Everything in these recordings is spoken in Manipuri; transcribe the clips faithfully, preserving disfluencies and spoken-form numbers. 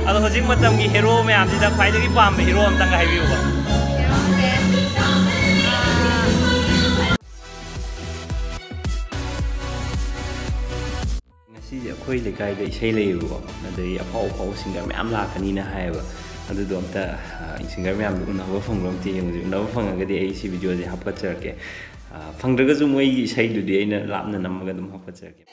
ꯑꯗꯣ ꯍꯧꯖꯤꯛ ꯃꯇꯝꯒꯤ ꯍꯦꯔꯣ ꯃꯌꯥꯝꯁꯤꯗ ꯈ꯭ꯋꯥꯏꯗꯒꯤ ꯄꯥꯝꯕ ꯍꯦꯔꯣ ꯑꯝꯇꯪꯒ ꯍꯥꯏꯕꯤꯌꯨꯕ꯫ ꯉꯁꯤꯁꯦ ꯑꯩꯈꯣꯏ ꯂꯩꯀꯥꯏꯗ ꯏꯁꯩ ꯂꯩꯌꯦꯕꯀꯣ, ꯑꯗꯩ ꯑꯐꯥꯎ ꯑꯐꯥꯎꯕ ꯁꯤꯡꯒꯔ ꯃꯌꯥꯝ ꯂꯥꯛꯀꯅꯤꯅ ꯍꯥꯏꯌꯦꯕ꯫ ꯑꯗꯨꯗꯣ ꯑꯝꯇ ꯁꯤꯡꯒꯔ ꯃꯌꯥꯝꯗꯣ ꯎꯅꯕ ꯐꯪꯕ꯭ꯔꯥ ꯑꯝꯇ ꯌꯦꯡꯉꯨꯁꯦ꯫ ꯎꯅꯕ ꯐꯪꯉꯒꯗꯤ ꯑꯩ ꯁꯤ ꯚꯤꯗꯤꯑꯣꯁꯦ ꯍꯥꯞꯀꯠꯆꯔꯛꯀꯦ꯫ ꯐꯪꯗ꯭ꯔꯒꯁꯨ ꯃꯣꯏꯒꯤ ꯏꯁꯩꯗꯨꯗꯤ ꯑꯩꯅ ꯂꯥꯞꯅ ꯅꯝꯃꯒ ꯑꯗꯨꯝ ꯍꯥꯞꯀꯠꯆꯔꯛꯀꯦ꯫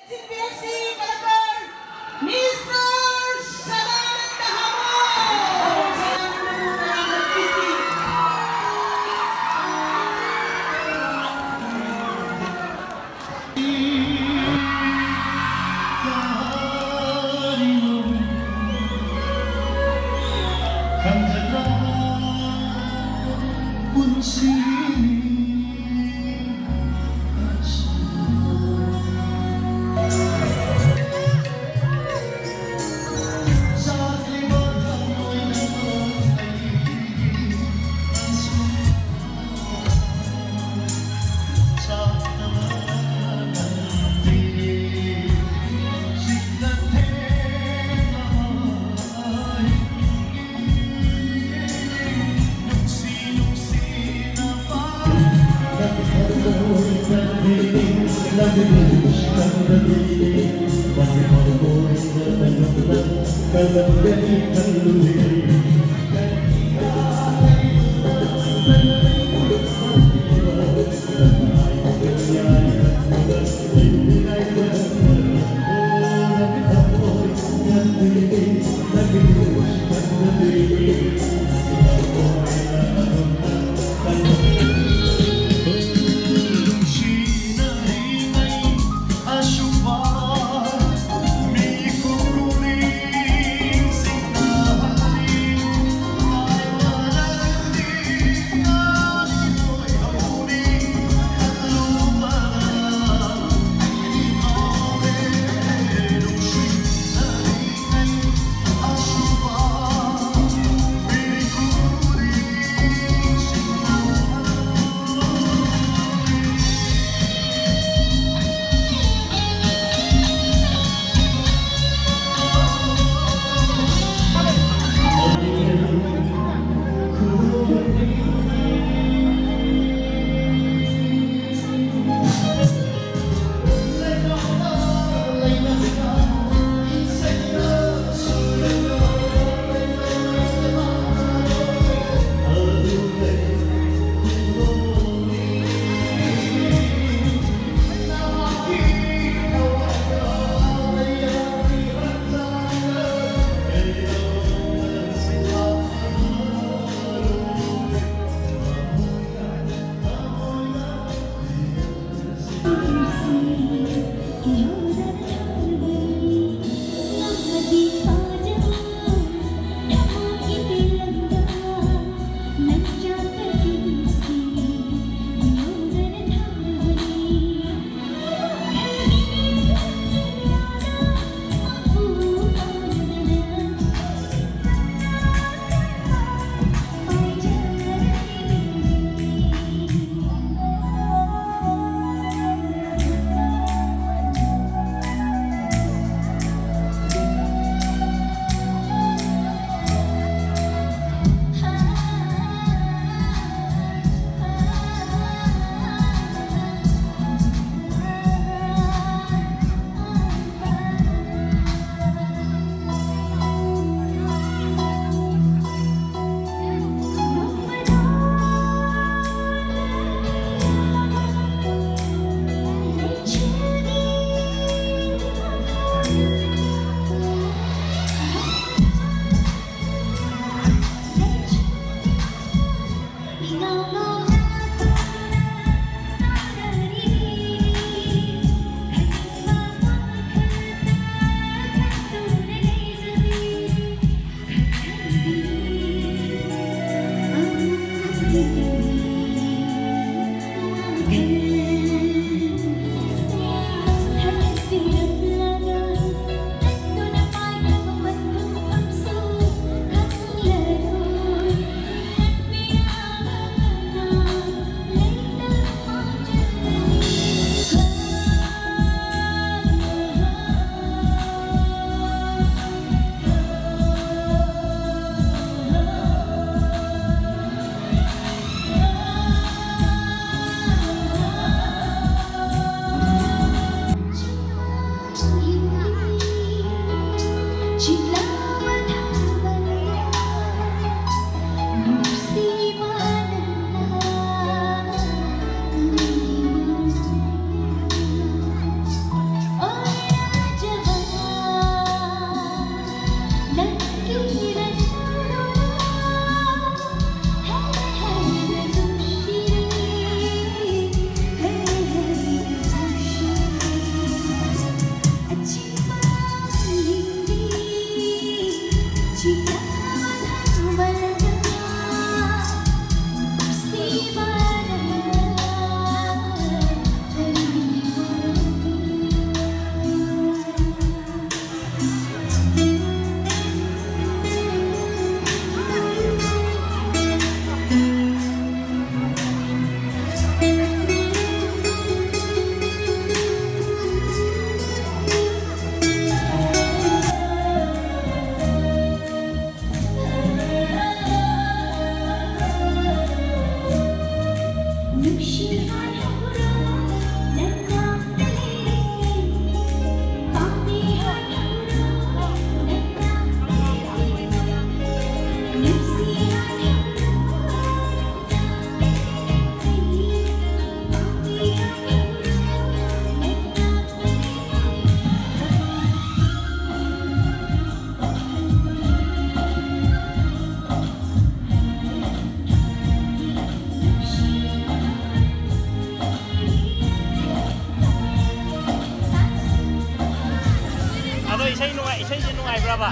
ꯑꯗꯣ ꯏꯁꯩ ꯅꯨꯡꯉꯥꯏ, ꯏꯁꯩꯁꯦ ꯅꯨꯡꯉꯥꯏꯕ꯭ꯔꯕ?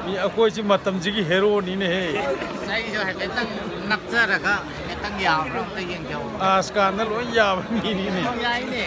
ꯃꯤ ꯑꯩꯈꯣꯏꯁꯤ ꯃꯇꯝꯁꯤꯒꯤ ꯍꯦꯔꯣꯅꯤꯅꯦꯍꯦ꯫ ꯑꯩꯁꯨ ꯍꯥꯏꯐꯦꯠꯇꯪ ꯅꯞꯆꯔꯒ ꯍꯥꯏꯐꯦꯠꯇꯪ ꯌꯥꯕ꯭ꯔꯥ ꯑꯝꯇ ꯌꯦꯡꯖꯧ꯫ ꯑꯥꯁꯀꯥꯟꯗ ꯂꯣꯏ ꯌꯥꯕ ꯃꯤꯅꯤꯅꯦ꯫ ꯌꯥꯏꯅꯦ꯫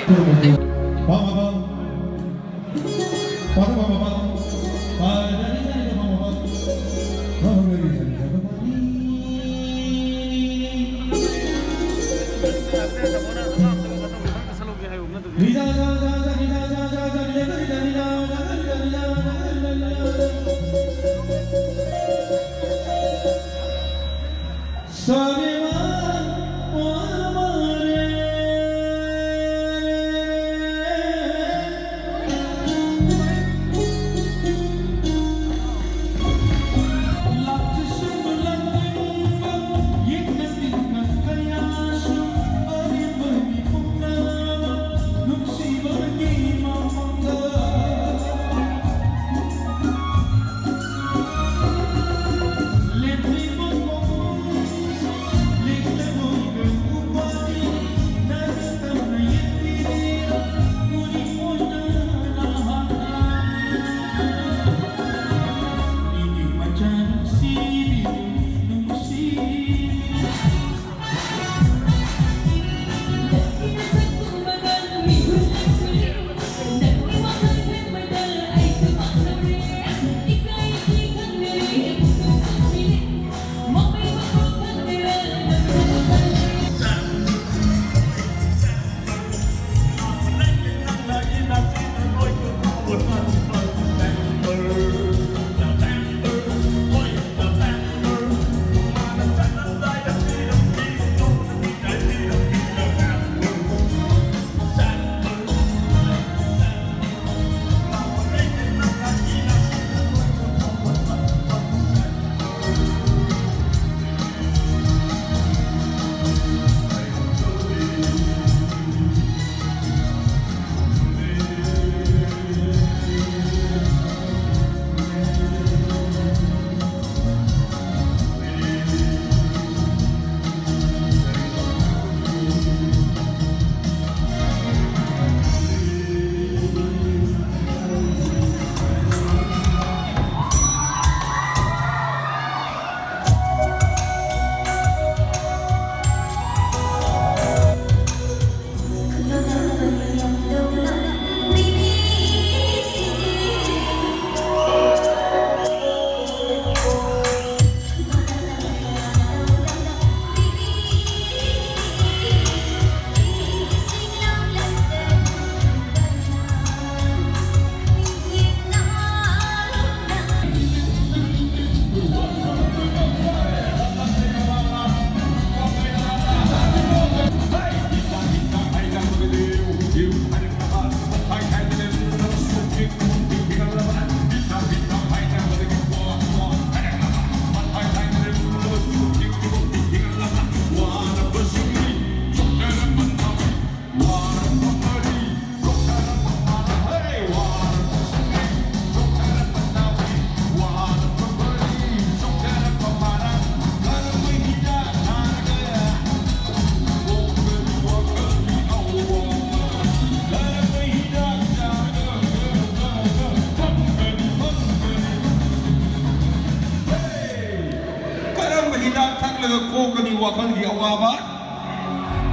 ꯀꯣꯛꯀꯅꯤ ꯋꯥꯈꯜꯒꯤ ꯑꯋꯥꯕ?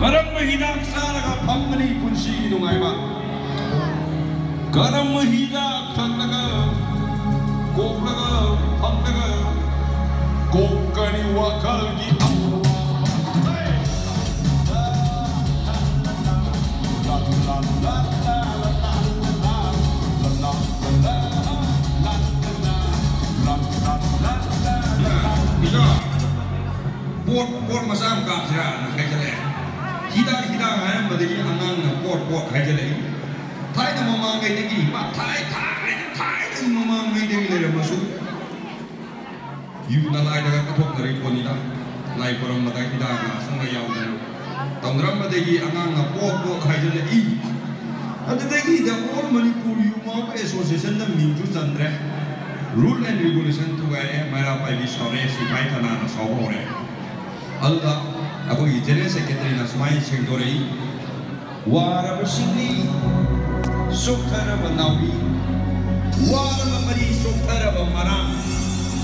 ꯀꯔꯝꯕ ꯍꯤꯗꯥꯛ ꯆꯥꯔꯒ ꯐꯪꯒꯅꯤ ꯄꯨꯟꯁꯤꯒꯤ ꯅꯨꯡꯉꯥꯏꯕ? ꯀꯔꯝꯕ ꯍꯤꯗꯥꯛ ꯊꯛꯂꯒ ꯀꯣꯛꯂꯒ ꯐꯪꯂꯒ ꯀꯣꯛꯀꯅꯤ ꯋꯥꯈꯜꯒꯤ ꯑꯋꯥꯕ? ꯄꯣꯠ ꯄꯣꯠ ꯃꯆꯥ ꯑꯃ ꯀꯥꯞꯁꯤꯔꯥꯅ ꯍꯥꯏꯖꯜꯂꯛꯑꯦ꯫ ꯍꯤꯗꯥꯛ ꯍꯤꯗꯥꯛ ꯍꯥꯏꯔꯝꯕꯗꯒꯤ ꯑꯉꯥꯡꯅ ꯄꯣꯠ ꯄꯣꯠ ꯍꯥꯏꯖꯜꯂꯛꯏ꯫ ꯊꯥꯏꯅ ꯃꯃꯥꯡꯉꯩꯗꯒꯤ ꯃꯥ ꯊꯥꯏ ꯊꯥꯏꯅ ꯊꯥꯏꯅꯒꯤ ꯃꯃꯥꯡꯉꯩꯗꯒꯤ ꯂꯩꯔꯝꯃꯁꯨ ꯌꯨ ꯅꯂꯥꯏꯗꯒ ꯀꯠꯊꯣꯛꯅꯔꯤ ꯄꯣꯠꯅꯤꯗ꯫ ꯂꯥꯏ ꯈꯨꯔꯝꯕꯗ ꯍꯤꯗꯥꯛ ꯂꯥꯛꯁꯪꯒ ꯌꯥꯎꯗꯅ ꯇꯧꯅꯔꯝꯕꯗꯒꯤ ꯑꯉꯥꯡꯅ ꯄꯣꯠ ꯄꯣꯠ ꯍꯥꯏꯖꯜꯂꯛꯏ꯫ ꯑꯗꯨꯗꯒꯤ The All Manipur Youth Associationꯗ ꯃꯤꯡꯁꯨ ꯆꯟꯗ꯭ꯔꯦ꯫ Rule and regulation ꯊꯨꯒꯥꯏꯔꯦ, ꯃꯩꯔꯥ ꯄꯥꯏꯕꯤ ꯁꯥꯎꯔꯦ, ꯁꯤꯐꯥꯏ ꯊꯅꯥꯅ ꯁꯥꯎꯕ ꯍꯧꯔꯦ꯫ ꯑꯗꯨꯗ ꯑꯩꯈꯣꯏꯒꯤ General Secretaryꯅ ꯁꯨꯃꯥꯏꯅ ꯁꯦꯡꯗꯣꯔꯛꯏ, ꯋꯥꯔꯕ ꯁꯤꯡꯂꯤ, ꯆꯣꯛꯊꯔꯕ ꯅꯥꯎꯔꯤ, ꯋꯥꯔꯕ ꯃꯔꯤ, ꯆꯣꯛꯊꯔꯕ ꯃꯔꯥ,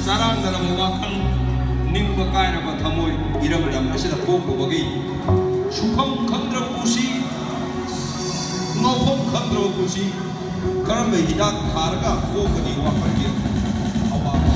ꯆꯔꯥꯡꯅꯔꯕ ꯋꯥꯈꯜ, ꯅꯤꯡꯕ ꯀꯥꯏꯔꯕ ꯊꯃꯣꯏ, ꯏꯔꯝꯗꯝ ꯑꯁꯤꯗ ꯊꯣꯛꯂꯨꯕꯒꯤ ꯁꯨꯐꯝ ꯈꯪꯗ꯭ꯔꯕ ꯄꯨꯟꯁꯤ, ꯉꯥꯎꯐꯝ ꯈꯪꯗ꯭ꯔꯕ ꯄꯨꯟꯁꯤ, ꯀꯔꯝꯕ ꯍꯤꯗꯥꯛ ꯊꯥꯔꯒ ꯀꯣꯛꯀꯅꯤ ꯋꯥꯈꯜꯒꯤ ꯑꯋꯥꯕ?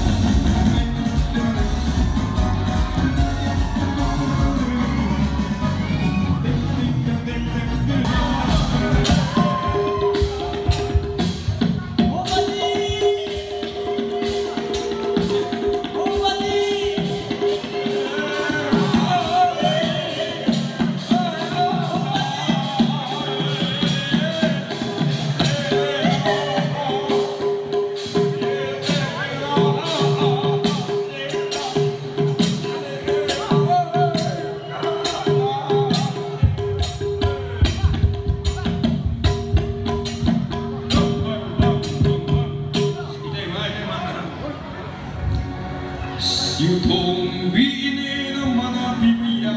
ꯁꯤꯊꯣꯡꯕꯤ ꯏꯅꯦꯅ ꯃꯅꯥ ꯄꯤꯕꯤꯔꯦ꯫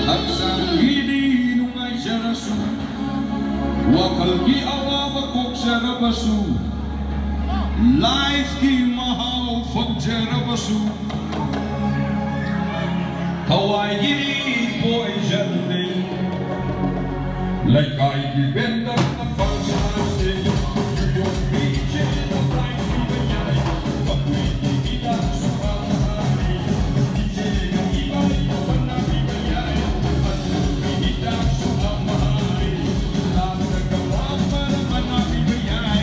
ꯍꯛꯆꯥꯡꯒꯤꯗꯤ ꯅꯨꯡꯉꯥꯏꯖꯔꯁꯨ, ꯋꯥꯈꯜꯒꯤ ꯑꯋꯥꯕ ꯀꯣꯛꯆꯔꯕꯁꯨ, Lifeꯀꯤ ꯃꯍꯥꯎ ꯐꯪꯖꯔꯕꯁꯨ ꯊꯋꯥꯏꯒꯤꯗꯤ poisonꯅꯤ꯫ ꯂꯩꯀꯥꯏꯒꯤ vendorꯅ ꯄꯪꯁꯥꯁꯦ ꯌꯣꯟꯕꯤ ꯏꯆꯦꯗ prize ꯄꯤꯕ ꯌꯥꯏ꯫ ꯃꯈꯣꯏꯒꯤ ꯍꯤꯗꯥꯛꯁꯨ ꯑꯃ ꯍꯥꯏ꯫ ꯏꯆꯦꯒ ꯏꯕꯥꯅꯤ ꯍꯣꯠꯅꯕꯤꯕ ꯌꯥꯏ꯫ ꯑꯗꯨꯒꯤ ꯍꯤꯗꯥꯛꯁꯨ ꯑꯃ ꯍꯥꯏ꯫ ꯂꯥꯛꯂꯒ ꯋꯥ ꯃꯔꯝ ꯑꯅꯥꯕꯤꯕ ꯌꯥꯏ꯫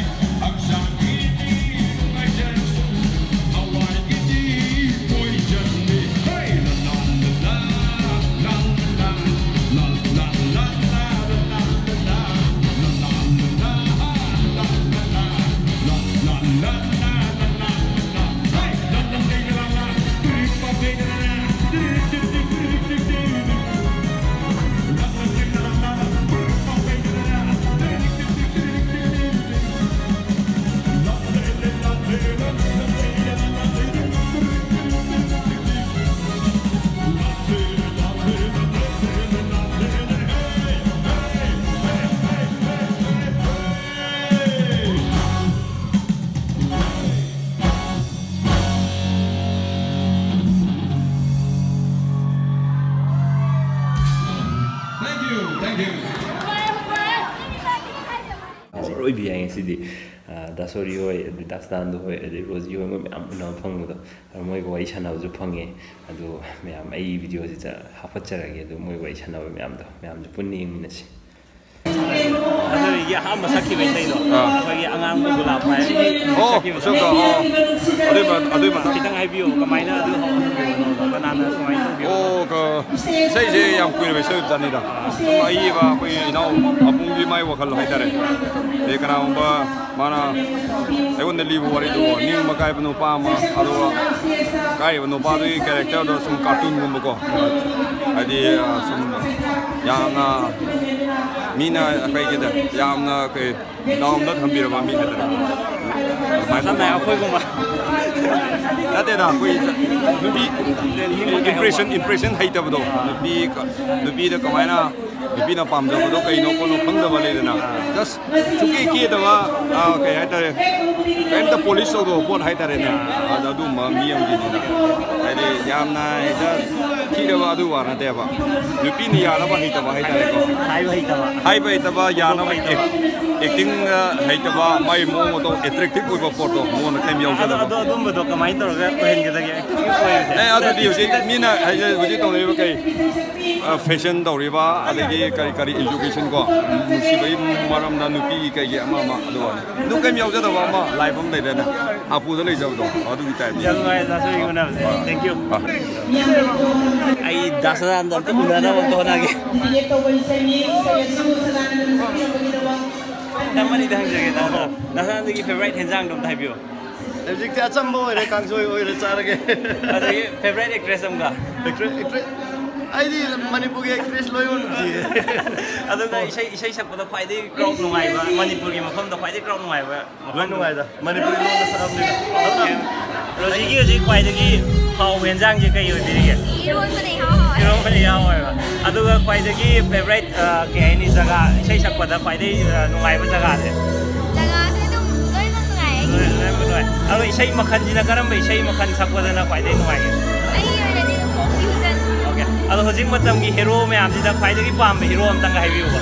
Thank you, thank you. ꯑꯔꯣꯏꯕꯤ ꯍꯥꯏ ꯉꯁꯤꯗꯤ꯫ ꯑ, ꯗꯥ ꯁꯣꯔꯤ ꯍꯣꯏ, ꯑꯗꯩ ꯗꯥ ꯁꯗꯥꯅꯟꯗ ꯍꯣꯏ, ꯑꯗꯩ ꯔꯣꯖꯤ ꯍꯣꯏ, ꯃꯣꯏ ꯃꯌꯥꯝ ꯎꯅꯕ ꯐꯪꯕꯗꯣ, ꯑꯗꯣ ꯃꯣꯏꯒ ꯋꯥꯔꯤ ꯁꯥꯟꯅꯕꯁꯨ ꯐꯪꯉꯦ꯫ ꯑꯗꯣ ꯃꯌꯥꯝ ꯑꯩ videoꯁꯤꯗ ꯍꯥꯞꯀꯠꯆꯔꯒꯦ, ꯑꯗꯣ ꯃꯣꯏꯒ ꯋꯥꯔꯤ ꯁꯥꯟꯅꯕ ꯃꯌꯥꯝꯗꯣ ꯃꯌꯥꯝꯁꯨ ꯄꯨꯟꯅ ꯌꯦꯡꯃꯤꯟꯅꯁꯤ꯫ ꯑꯗꯨꯒꯤ ꯑꯍꯥꯟꯕ ꯁꯛꯈꯤꯕ ꯏꯁꯩꯗꯣ, ꯑꯥ꯫ ꯑꯩꯈꯣꯏꯒꯤ ꯑꯉꯥꯡꯕ ꯒꯨꯂꯥꯞ ꯍꯥꯏ꯫ ꯑꯣ, ꯁꯛꯈꯤꯕꯗꯣ꯫ ꯑꯆꯧꯕ, ꯑꯣ꯫ ꯑꯗꯨꯏ ꯃ-, ꯑꯗꯨꯏ ꯃ-, ꯈꯤꯇꯪ ꯍꯥꯏꯕꯤꯌꯨ, ꯀꯃꯥꯏꯅ ꯑꯗꯨ ꯍꯧꯔꯛꯈꯤꯕꯅꯣꯗꯣ? ꯀꯅꯥꯅ ꯀꯃꯥꯏꯅ ꯇꯧꯈꯤꯕꯅꯣ? ꯑꯣ, ꯀ-, ꯏꯁꯩꯁꯦ ꯌꯥꯝ ꯀꯨꯏꯔꯕ ꯏꯁꯩ ꯑꯣꯏꯕꯖꯥꯠꯅꯤꯗ꯫ ꯁꯨꯝ ꯑꯏꯕ ꯑꯩꯈꯣꯏ ꯏꯅꯥꯎ ꯑꯕꯨꯡꯒꯤ ꯃꯥꯏ ꯋꯥꯈꯜ ꯍꯥꯏꯇꯥꯔꯦ꯫ ꯑꯗꯩ ꯀꯅꯥꯒꯨꯝꯕ ꯃꯥꯅ ꯑꯩꯉꯣꯟꯗ ꯂꯤꯕ ꯋꯥꯔꯤꯗꯨ, ꯅꯤꯡꯕ ꯀꯥꯏꯕ ꯅꯨꯄꯥ ꯑꯃ, ꯑꯗꯨꯒ ꯀꯥꯏꯔꯤꯕ ꯅꯨꯄꯥꯗꯨꯒꯤ characterꯗꯣ ꯁꯨꯝ cartoonꯒꯨꯝꯕꯀꯣ, ꯍꯥꯏꯗꯤ, ꯑ, ꯁꯨꯝ ꯌꯥꯝꯅ ꯃꯤꯅ ꯀꯩꯒꯤꯗ ꯌꯥꯝꯅ ꯀꯩ downꯗ ꯊꯝꯕꯤꯔꯕ ꯃꯤ ꯍꯥꯏꯇꯥꯔꯦ꯫ ꯑꯗꯨꯃꯥꯏꯅ ꯁꯝꯅ ꯇꯧꯕ꯫ ꯑꯩꯈꯣꯏꯒꯨꯝꯕ꯫ ꯅꯠꯇꯦꯗ, ꯑꯩꯈꯣꯏ ꯅꯨꯄꯤ impression, impression ꯍꯩꯇꯕꯗꯣ, ꯅꯨꯄꯤ, ꯅꯨꯄꯤꯗ ꯀꯃꯥꯏꯅ ꯅꯨꯄꯤꯅ ꯄꯥꯝꯖꯕꯗꯣ ꯀꯩꯅꯣ ꯈꯣꯠꯅꯣ ꯈꯪꯗꯕ ꯂꯩꯗꯅ, ꯖꯁ ꯁꯨꯛꯀꯦ ꯀꯦꯗꯕ, ꯑ, ꯀꯩ ꯍꯥꯏꯇꯥꯔꯦ, ꯀꯩꯝꯇ ꯄꯣꯂꯤꯁ ꯇꯧꯗꯕ ꯄꯣꯠ ꯍꯥꯏꯇꯥꯔꯦꯅꯦ꯫ ꯑꯗ ꯑꯗꯨꯒꯨꯝꯕ ꯃꯤ ꯑꯃꯒꯤꯅꯤꯅ, ꯍꯥꯏꯗꯤ ꯌꯥꯝꯅ ꯍꯦꯛꯇ ꯊꯤꯔꯕ ꯑꯗꯨ ꯋꯥ ꯅꯠꯇꯦꯕ꯫ ꯅꯨꯄꯤꯅ ꯌꯥꯅꯕ ꯍꯩꯇꯕ ꯍꯥꯏꯇꯥꯔꯦꯀꯣ꯫ ꯍꯥꯏꯕ ꯍꯩꯇꯕ꯫ ꯍꯥꯏꯕ ꯍꯩꯇꯕ, ꯌꯥꯅꯕ ꯍꯩꯇꯕ꯫ ꯑꯦꯛꯇꯤꯡ ꯍꯩꯇꯕ, ꯃꯥꯏ ꯃꯑꯣꯡ ꯃꯇꯧ ꯑꯦꯇ꯭ꯔꯦꯛꯇꯤꯚ ꯑꯣꯏꯕ ꯄꯣꯠꯇꯣ ꯃꯉꯣꯟꯗ ꯀꯩꯝ ꯑꯗꯣ ꯌꯥꯎꯖꯗꯕ꯫ ꯑꯗꯣ ꯑꯗꯨꯝꯕꯗꯣ ꯀꯃꯥꯏꯅ ꯇꯧꯔꯒ ꯑꯣꯏꯍꯟꯒꯗꯒꯦ? ꯑꯦ, ꯑꯗꯨꯗꯤ ꯍꯧꯖꯤꯛ ꯃꯤꯅ ꯍꯥꯏ-, ꯍꯧꯖꯤꯛ ꯇꯧꯅꯔꯤꯕ ꯀꯩ, ꯑ, ꯐꯦꯁꯟ ꯇꯧꯔꯤꯕ, ꯑꯗꯒꯤ ꯀꯔꯤ ꯀꯔꯤ ꯏꯖꯨꯀꯦꯁꯟ ꯀꯣ, ꯅꯨꯡꯁꯤꯕꯒꯤ ꯃꯔꯝꯗ ꯅꯨꯄꯤꯒꯤ ꯀꯩꯒꯤ ꯑꯃ ꯑꯃ ꯑꯗꯨ ꯋꯥꯅꯤ꯫ ꯑꯗꯨ ꯀꯩꯝ ꯌꯥꯎꯖꯗꯕ ꯑꯃ, ꯂꯥꯏꯐ ꯑꯃ ꯂꯩꯗꯅ, ꯍꯥꯄꯨꯗ ꯂꯩꯖꯕꯗꯣ, ꯑꯗꯨꯒꯤ ꯇꯥꯏꯞꯅꯤ꯫ ꯌꯥꯝ ꯅꯨꯡꯉꯥꯏꯔꯦ ꯗꯥ ꯁꯣꯏꯒꯤ ꯎꯅꯕꯁꯦ꯫ ꯑꯥ꯫ Thank you꯫ ꯑꯥ꯫ ꯑꯩ ꯗꯥ ꯁꯗꯥꯅꯟꯗ ꯑꯝꯇ ꯎꯅꯅꯕ ꯑꯝꯇ ꯍꯣꯠꯅꯒꯦ꯫ ꯇꯝꯃꯅꯤꯗ ꯍꯪꯖꯒꯦ ꯗꯥ꯫ ꯗꯥ ꯁꯗꯥꯅꯟꯗꯒꯤ ꯐꯦꯚꯣꯔꯥꯏꯠ ꯍꯦꯟꯖꯥꯡꯗꯣ ꯑꯝꯇ ꯍꯥꯏꯕꯤꯌꯨ꯫ ꯍꯧꯖꯤꯛꯇꯤ ꯑꯆꯝꯕ ꯑꯣꯏꯔꯦ, ꯀꯥꯡꯁꯣꯏ ꯑꯣꯏꯔꯦ ꯆꯥꯔꯒꯦ꯫ ꯑꯗꯒꯤ ꯐꯦꯚꯣꯔꯥꯏꯠ ꯑꯦꯛꯇ꯭ꯔꯦꯁ ꯑꯃꯒ? ꯑꯦꯛꯇ꯭ꯔꯦ-, ꯑꯦꯛꯇ꯭ꯔꯦ-, ꯑꯩꯗꯤ ꯃꯅꯤꯄꯨꯔꯒꯤ ꯑꯦꯛꯇ꯭ꯔꯦꯁ ꯂꯣꯏꯅꯃꯛ ꯅꯨꯡꯁꯤꯌꯦ꯫ ꯑꯗꯨꯒ ꯏꯁꯩ, ꯏꯁꯩ ꯁꯛꯄꯗ ꯈ꯭ꯋꯥꯏꯗꯒꯤ ꯀ꯭ꯔꯥꯎꯗ ꯅꯨꯡꯉꯥꯏꯕ, ꯃꯅꯤꯄꯨꯔꯒꯤ ꯃꯐꯝꯗ ꯈ꯭ꯋꯥꯏꯗꯒꯤ ꯀ꯭ꯔꯥꯎꯗ ꯅꯨꯡꯉꯥꯏꯕ ꯂꯣꯏ ꯃꯐꯝ? ꯅꯨꯡꯉꯥꯏꯗ, ꯃꯅꯤꯄꯨꯔꯤ ꯂꯣꯟꯗ ꯁꯛꯑꯕꯅꯤꯅ꯫ ꯔꯣꯖꯤꯒꯤ ꯍꯧꯖꯤꯛ ꯈ꯭ꯋꯥꯏꯗꯒꯤ ꯍꯥꯎꯕ ꯍꯦꯟꯖꯥꯡꯁꯦ ꯀꯩ ꯑꯣꯏꯕꯤꯔꯤꯒꯦ? ꯏꯔꯣꯟꯕꯅ ꯏꯍꯥꯎ ꯍꯥꯎꯋꯦ꯫ ꯏꯔꯣꯟꯕꯅ ꯏꯍꯥꯎ ꯍꯥꯎꯋꯦꯕ꯫ ꯑꯗꯨꯒ ꯈ꯭ꯋꯥꯏꯗꯒꯤ ꯐꯦꯚꯣꯔꯥꯏꯠ, ꯑ, ꯀꯩ ꯍꯥꯏꯅꯤ, ꯖꯒꯥ, ꯏꯁꯩ ꯁꯛꯄꯗ ꯈ꯭ꯋꯥꯏꯗꯒꯤ, ꯑ, ꯅꯨꯡꯉꯥꯏꯕ ꯖꯒꯥꯁꯦ? ꯖꯒꯥꯁꯦ ꯑꯗꯨꯝ ꯂꯣꯏꯅꯃꯛ ꯅꯨꯡꯉꯥꯏꯌꯦ꯫ ꯂꯣꯏ-, ꯂꯣꯏꯅꯃꯛ ꯅꯨꯡꯉꯥꯏ꯫ ꯑꯗꯣ ꯏꯁꯩ ꯃꯈꯜꯁꯤꯅ ꯀꯔꯝꯕ ꯏꯁꯩ ꯃꯈꯜ ꯁꯛꯄꯗꯅ ꯈ꯭ꯋꯥꯏꯗꯒꯤ ꯅꯨꯡꯉꯥꯏꯒꯦ? ꯑꯩꯒꯤ ꯑꯣꯏꯅꯗꯤ ꯑꯗꯨꯝ ꯐꯣꯛ ꯐ꯭ꯌꯨꯖꯟ꯫ ꯑꯣꯀꯦ꯫ ꯑꯗꯣ ꯍꯧꯖꯤꯛ ꯃꯇꯝꯒꯤ ꯍꯦꯔꯣ ꯃꯌꯥꯝꯁꯤꯗ ꯈ꯭ꯋꯥꯏꯗꯒꯤ ꯄꯥꯝꯕ ꯍꯦꯔꯣ ꯑꯝꯇꯪꯒ ꯍꯥꯏꯕꯤꯌꯨꯕ꯫